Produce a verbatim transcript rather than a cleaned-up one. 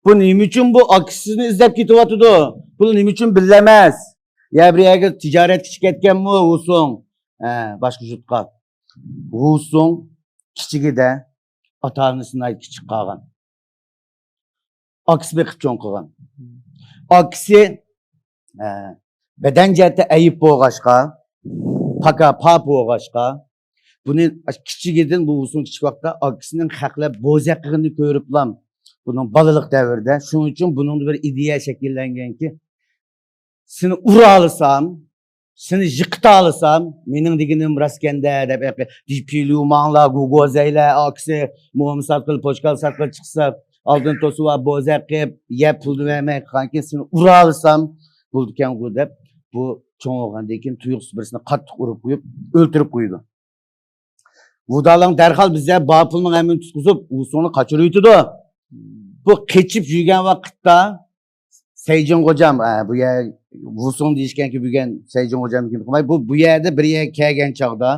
بۇ نېمە ئۈچۈن بۇ ئاكىسىنى ئىزدەپ كېتىۋاتىدۇ؟ بۇ نېمە ئۈچۈن بىللە ئەمەس؟ يا بىر يەرگە تىجارەتكە چىقىپ كەتكەنمۇ ۋۇسۇڭ؟ ھە، باشقا يۇرتقا. ۋۇسۇڭ كىچىكىدە ئاتا-ئانىسى ناھايىتى كىچىك قالغان. ئاكىسى بېقىپ چوڭ قىلغان. ئاكىسى، ئە، بەدەن جەھەتتە ئەيىب بولغاچقا، پاكا پاپ بولغاچقا، بۇنى كىچىكىدىن، بۇ ۋۇسۇڭ كىچىك ۋاقىتتا ئاكىسىنىڭ خەقلەر بوزەك قىلغىنىنى كۆرۈپلام، بۇنىڭ بالىلىق دەۋرىدە. شۇنىڭ ئۈچۈن بۇنىڭدا بىر ئىدىيە شەكىللەنگەنكى، سېنى ئۇرالىسام، سېنى يىقىتالىسام، مېنىڭ دېگىنىم راستكەندە، دەپ، دىپىليۇماڭلار، گۇگوزەيلەر، ئاكىسى موم ساتقىلى، پوچكال ساتقىلى چىقسا، ئالدىن توسۇۋا، بوزەك قىلىپ، يەپ پۇلنى بەرمەي قالغانكىن، سېنى ئۇرالىسام بولىدىكەنغۇ، دەپ، بۇ چوڭ بولغاندىن كېيىن تۇيۇقسىز بىرسىنى قاتتىق ئۇرۇپ قويۇپ، ئۆلتۈرۈپ قويىدۇ. ۋۇدالاڭ دەرھال بىزدە بار پۇلنىڭ ھەممىنى تۇتقۇزۇپ، ۋۇسۇڭنى قاچۇرۇۋېتىدۇ. بۇ قېچىپ يۈرگەن ۋاقىتتا سەيجىڭ غوجام، ئە، بۇ يەر ۋۇسۇڭ دېيىشكەنكى بۈگۈن سەيجىڭ غوجام كىم قىلماي، بۇ، بۇ يەردە بىر يەرگە كەلگەن چاغدا